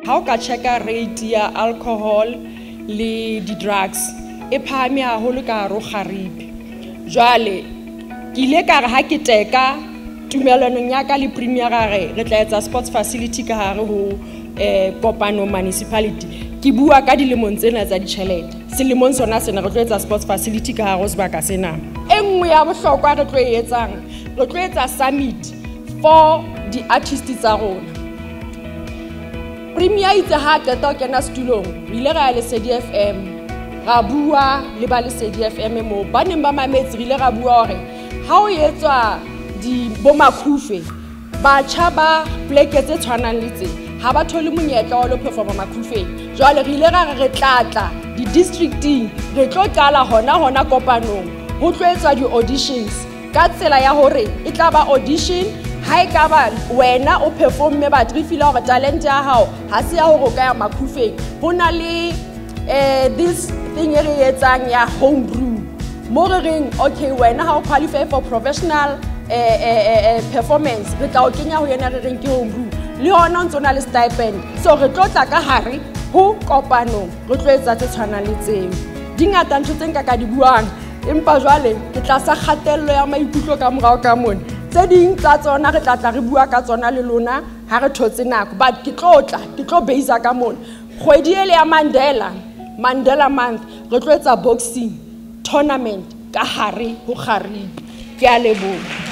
Ha o ka checka rate ya alcohol le di-drugs e phahame haholo ka hare ho Gariep. Jwale ke ile ka re ha ke teka tumellanong ya ka le premier ra re re tla etsa sports facility ka hare ho Kopanong municipality. Ke bua ka dilemong tsena tsa ditjhelete. Selemong sona sena re tlo etsa sports facility ka hare ho sebaka sena. E nngwe ya bohlokwa re tlo e etsang, re tlo etsa summit for di-artist tsa rona. Premier itse ha qeta ho kena setulong, re ile ra ya Lesedi FM, ra bua le ba Lesedi FM moo ba neng ba mametse, re ile ra bua hore ha o etswa di bo makhufe, batjha ba pleke tse tshwanang le tse ha ba thole monyetla wa lo performa makhufeng. Jwale re ile ra re re tlatla di-districting, re tlo qala hona hona kopanong ho tlo etswa di-auditions ka tsela ya hore e tla ba audition. Ha e ka ba wena o performme, but re feel hore talent ya hao ha se ya hore o ka ya makhufeng, ho na le this thing e re etsang ya home brew mo re reng okay, wena ha o qualify for professional performance, re tla o kenya ho yena re reng ke home brew, le hona o ntso na le stipend. So re tlo tla ka hare ho kopanong, re tlo etsa tse tshwanang le tseo. Di ngata ntho tse nka ka di buang, empa jwale ke tlasa kgatello ya maikutlo ka morao ka mona. Tse ding tsa tsona re tla tla re bua ka tsona le lona ha re thotse nako, but ke tlo tla, ke tlo base ka mona. Kgwedi ele ya Mandela, Mandela Month, re tlo etsa boxing tournament ka hare ho Gariep. Ke a leboha.